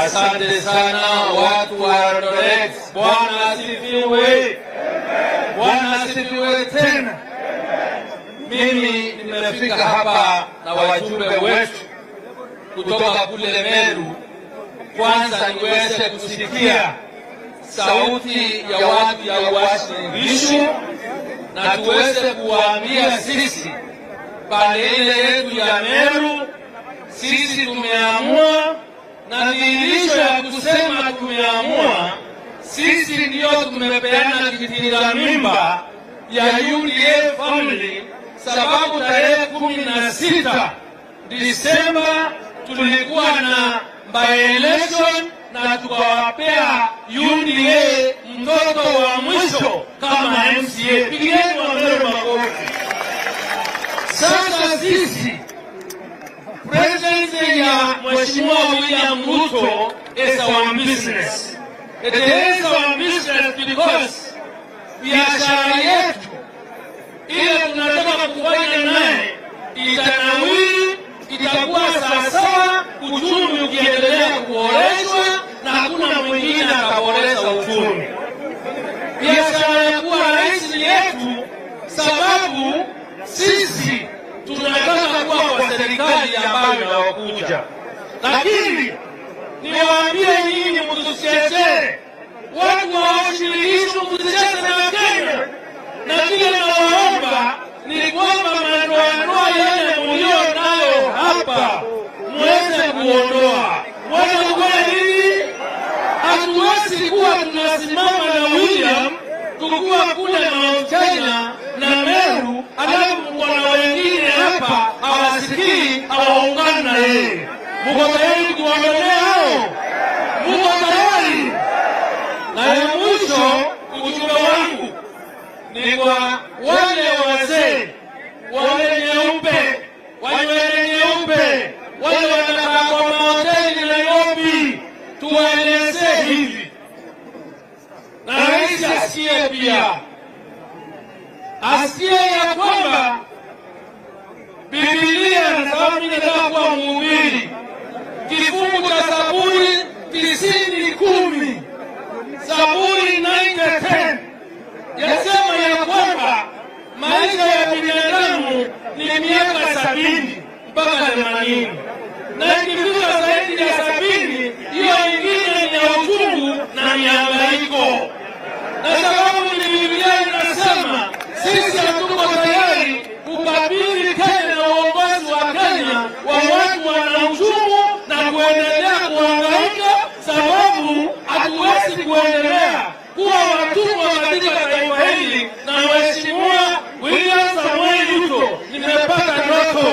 Asante sana watu wa Eldoret. Bwana asifiwe. Bwana asifiwe tena. Mimi nimefika hapa na wajumbe wetu kutoka kule Meru, kwanza niweze kusikia sauti ya watu ya Uasin Gishu na tuweze kuwaambia sisi pande ile yetu ya Meru, sisi tumeamua, na dhihirisho ya kusema tumeamua, sisi ndio tumepeana kitinda mimba ya UDA family, sababu tarehe 16 Disemba tulikuwa na by election na tukawapea UDA mtoto wa mwisho kama MCA. Pigeni Wameru makofi. Sasa sisi, presidency ya Mheshimiwa William Ruto is our business. It is our business because biashara yetu ile tunataka kufanya naye itanawiri, itakuwa sawasawa, uchumi ukiendelea kuboreshwa na hakuna mwingine ataboresha uchumi. Biashara ya kuwa rais ni yetu, sababu sisi tunataka kuwa kwa serikali ambayo inayokuja, lakini niwaambie nyinyi, mtusichezee watu wa Uasin, msicheze na Kenya, na kile nawaomba ni kwamba madoadoa yale mulio nayo hapa muweze kuondoa. Muweze kufanya nini? Hatuwezi kuwa tunasimama na William tukiwa kule Mount Kenya na Meru, alafu kuna wengine hapa hawasikii, hawaungani na yeye. Muko tayari kuwaondolea hao? Muko tayari? Na ya mwisho, ujumbe wangu ni kwa wale wazee, wale nyeupe, wanywele nyeupe, wale wanakaa kwa mahoteli Nairobi, tuwaelezee hivi, na rais asikie pia, asikie ya kwamba Biblia, na sababu mimi nataka kuwa mhubiri, kifungu cha Zaburi 90:10, Zaburi 90:10 yasema ya kwamba maisha ya binadamu ni miaka 70 mpaka 80, na ikifika zaidi ya 70, hiyo ingine ni ya uchungu na mihangaiko. Na sababu ni Biblia inasema sisi hatuko tayari kukabidhi Kenya na uongozi wa Kenya wa watu wana uchungu na kuendelea kuhangaika, sababu hatuwezi kuendelea kuwa watumwa katika taifa hili. Na Mheshimiwa William Samoei Ruto, nimepata ndoto,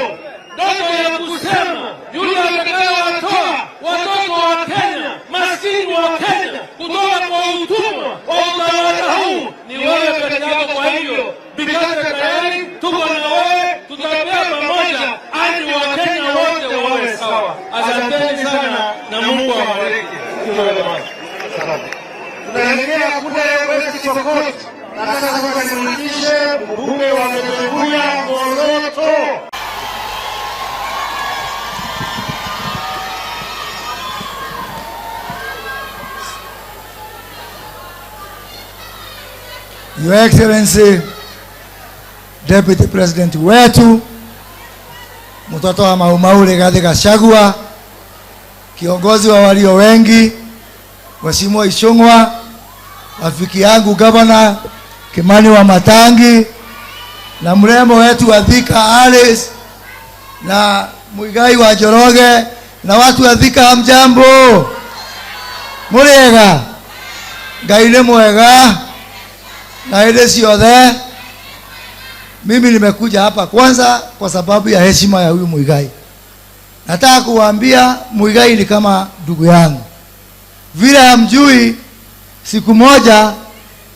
ndoto ya kusema yule atakayewatoa watoto wa Kenya, maskini wa Kenya kutoka kwa utumwa wa utawala huu ni wewe peke yako. Kwa hivyo Bikate tayari, tuko na wewe, tutatembea pamoja hadi Wakenya wote wawe sawa. Asanteni sana na Mungu awabariki. Tunaelekea kule West Pokot. Nataka sasa nimuitishe mbunge wa Webuye Moroto. Your Excellency Deputy President wetu, mtoto wa Maumau Rigathi Gachagua, kiongozi wa walio wengi, Mheshimiwa Ichung'wa, rafiki yangu Governor Kimani Wamatangi, na mrembo wetu wa Thika Alice na Muigai wa Njoroge na watu wa Thika, hamjambo? Muriega? Ngai nĩ mwega na hĩndĩ ciothe. Mimi nimekuja hapa kwanza kwa sababu ya heshima ya huyu Muigai. Nataka kuwaambia Muigai ni kama ndugu yangu. Vile hamjui, siku moja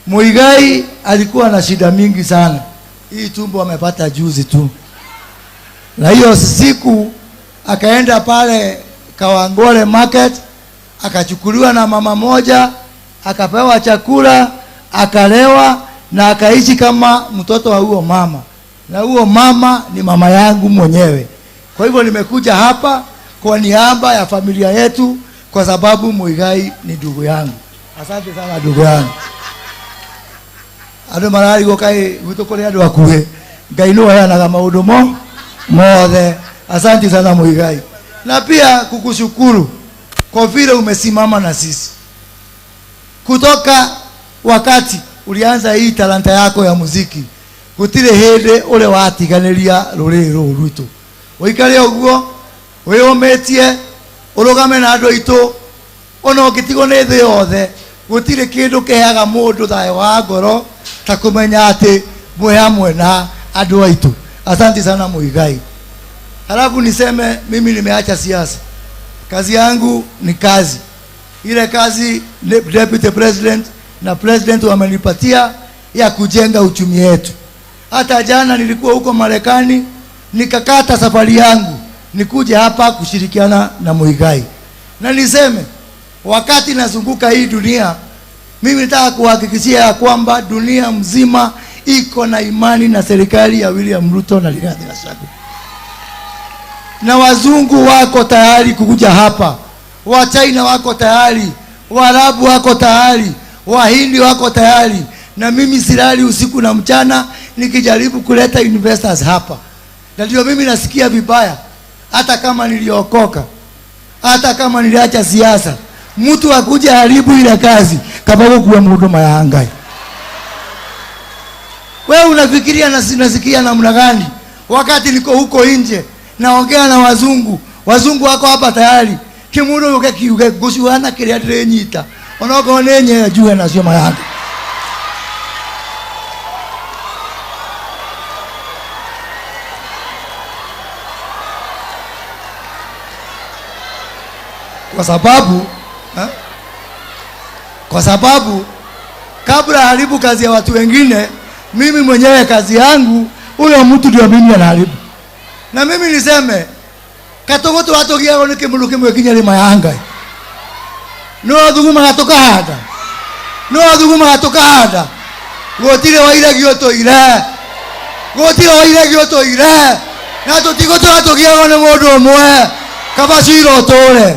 Muigai alikuwa na shida mingi sana. Hii tumbo amepata juzi tu. Na hiyo siku akaenda pale Kawangware Market, akachukuliwa na mama moja, akapewa chakula, akalewa na akaishi kama mtoto wa huo mama. Na huo mama ni mama yangu mwenyewe. Kwa hivyo nimekuja hapa kwa niaba ya familia yetu, kwa sababu Muigai ni ndugu yangu. Asante sana ndugu yangu. Andũ mararigwo kaĩ gwitũ kũrĩ andũ akuhĩ. Ngai nĩwe ũheanaga maũndũ mothe. Asante sana Muigai. Na pia kukushukuru kwa vile umesimama na sisi kutoka wakati ulianza hii talanta yako ya muziki. Gutire hindi ure watiganiria ruriri ruru rwitu. Uikare uguo wiyumitie urugame na andu aitu, ona ungitigwo ni thi yothe, gutire kindu kiheaga mundu thayo wa ngoro ta kumenya ati mwi hamwe na andu aitu. Asante sana Muigai. Halafu niseme mimi nimeacha siasa. Kazi yangu ni kazi. Ile kazi Deputy President na President wamenipatia ya kujenga uchumi wetu. Hata jana nilikuwa huko Marekani, nikakata safari yangu nikuje hapa kushirikiana na Muigai. Na niseme wakati nazunguka hii dunia, mimi nataka kuhakikishia ya kwamba dunia mzima iko na imani na serikali ya William Ruto na Rigathi Gachagua. Na wazungu wako tayari kukuja hapa, wa China wako tayari, Waarabu wako tayari, Wahindi wako tayari. Na mimi silali usiku na mchana nikijaribu kuleta investors hapa. Na ndio mimi nasikia vibaya, hata kama niliokoka, hata kama niliacha siasa, mtu akuja haribu ile kazi kama kuwa mhuduma ya Ngai. Wewe unafikiria nasikia namna gani wakati niko huko nje naongea na wazungu? Wazungu wako hapa tayari. Kimundu yuke kiuge gucuana kiria ndirenyita. Onokorwo ni nye njuge nacio mayanga. Kwa sababu kabla haribu kazi ya watu wengine, mimi mwenyewe kazi yangu huyo mtu ndio mimi anaharibu. Na mimi niseme katogoto watogiago ni kimundu kimwe kinya rima ya Ngai. No athugumaga tukahanda, no athugumaga tukahanda. Gutire wairagio toire, gutire wairagio toire. Na tutigũtũra tũgiagwo nĩ mũndũ ũmwe. Kaba cira ũtũre,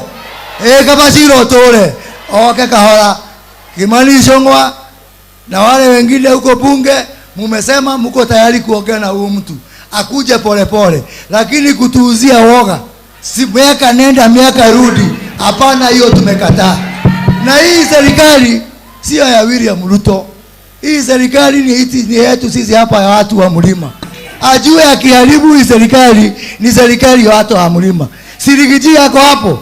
kaba cira ũtũre. Oke kahora Kimani Ichung'wah na wale wengine huko bunge, mumesema mko tayari kuongea na huyu mtu akuje polepole, lakini kutuuzia woga, si miaka nenda miaka rudi, hapana, hiyo tumekataa. Na hii serikali sio ya William Ruto. Hii serikali ni yetu sisi hapa ya watu wa mlima. Ajue akiharibu hii serikali ni serikali ya watu wa mlima. Si Riggy G yako hapo,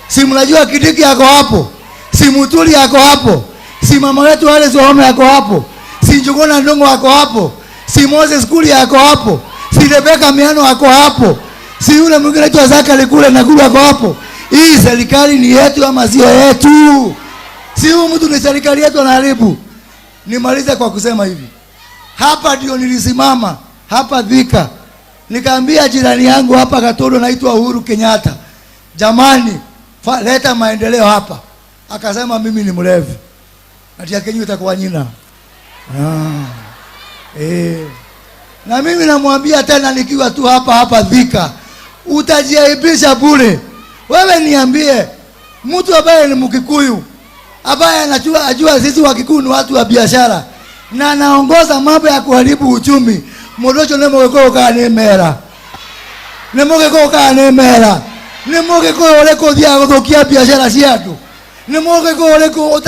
si mnajua Kindiki yako hapo, si Muturi yako hapo, si mama wetu Alice Wahome yako hapo, si Njuguna Ndung'u yako hapo, si Moses Kuria yako hapo, si Rebecca Miano yako hapo, si yule mwingine anaitwa Zachary kule na kule yako hapo. Hii serikali ni yetu ama sio yetu? Si huyu mtu ni serikali yetu anaharibu. Nimalize kwa kusema hivi. Hapa ndio nilisimama, hapa Thika. Nikaambia jirani yangu hapa Gatondo naitwa Uhuru Kenyatta, jamani, leta maendeleo hapa. Akasema mimi ni mlevi. Ati Kenya itakuwa nyina. Na mimi namwambia tena nikiwa tu hapa hapa Thika, utajiaibisha bure. Wewe niambie, mtu ambaye ni Mkikuyu, ambaye anajua ajua sisi wa Kikuyu ni watu wa biashara na anaongoza mambo ya kuharibu uchumi, mundu ucio ni Mugikuyu kana ni mera? Ni Mugikuyu kana ni mera? Ni Mugikuyu uriku uthiaga guthukia biashara cia andu? Ni Mugikuyu uriku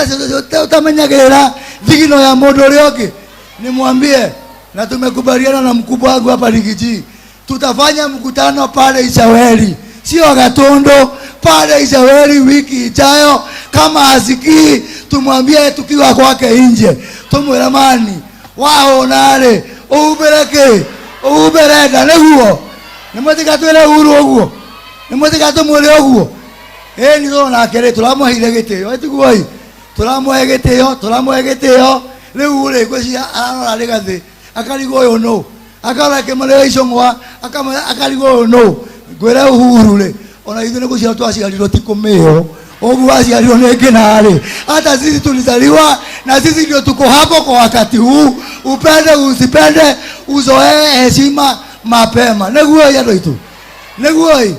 utamenyagirira thigino ya mundu uria ungi? Nimwambie, na tumekubaliana na mkubwa wangu hapa Riggy G, tutafanya mkutano pale Ichaweri, sio Gatondo, pale Ichaweri wiki ijayo. Kama asikii tumwambie tukiwa kwake nje, tumwire mani wahonare ubereke uberenda niguo nimwetigatwire Uhuru uguo nimwetigatumwire uguo. Ni nake ri turamũheire gĩtĩo, ĩtiguo turamũhe gĩtĩo, turamũhe gĩtĩo. Rĩu rĩ ngwĩciria ararora Rigathĩ akarigwo ũyũ nũ, akarora Kimani Ichung'wah akarigwo ũyũ nũ. Ngwĩre Uhuru rĩ, ona ithuĩ nĩ gũciarwo twaciarirwo ti kũmĩo, ũguo waciarirwo nĩ ngĩna rĩ, hata sisi tulizaliwa na sisi ndio tuko hapo kwa wakati huu. Upende usipende, uzoee heshima mapema. Nĩguo ĩ andũ aitũ, nĩguo ĩ.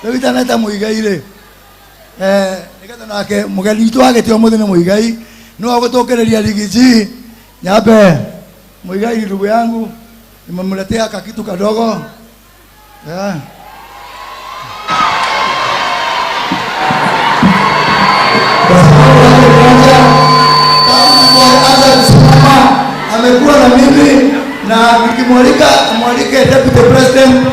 Rĩu itaneta Muigai rĩ, Nigetha nake mugeni witũ agĩtio mũthĩ nĩ Muigai no agũtũkĩrĩria Riggy G. Nyambe Muigai ndugu yangu, nimemletea kakitu kadogo, yeah. Kwa sababu yake kwanza, tangu anza kusimama amekuwa na mimi, na nikimwalika mwalike Deputy President.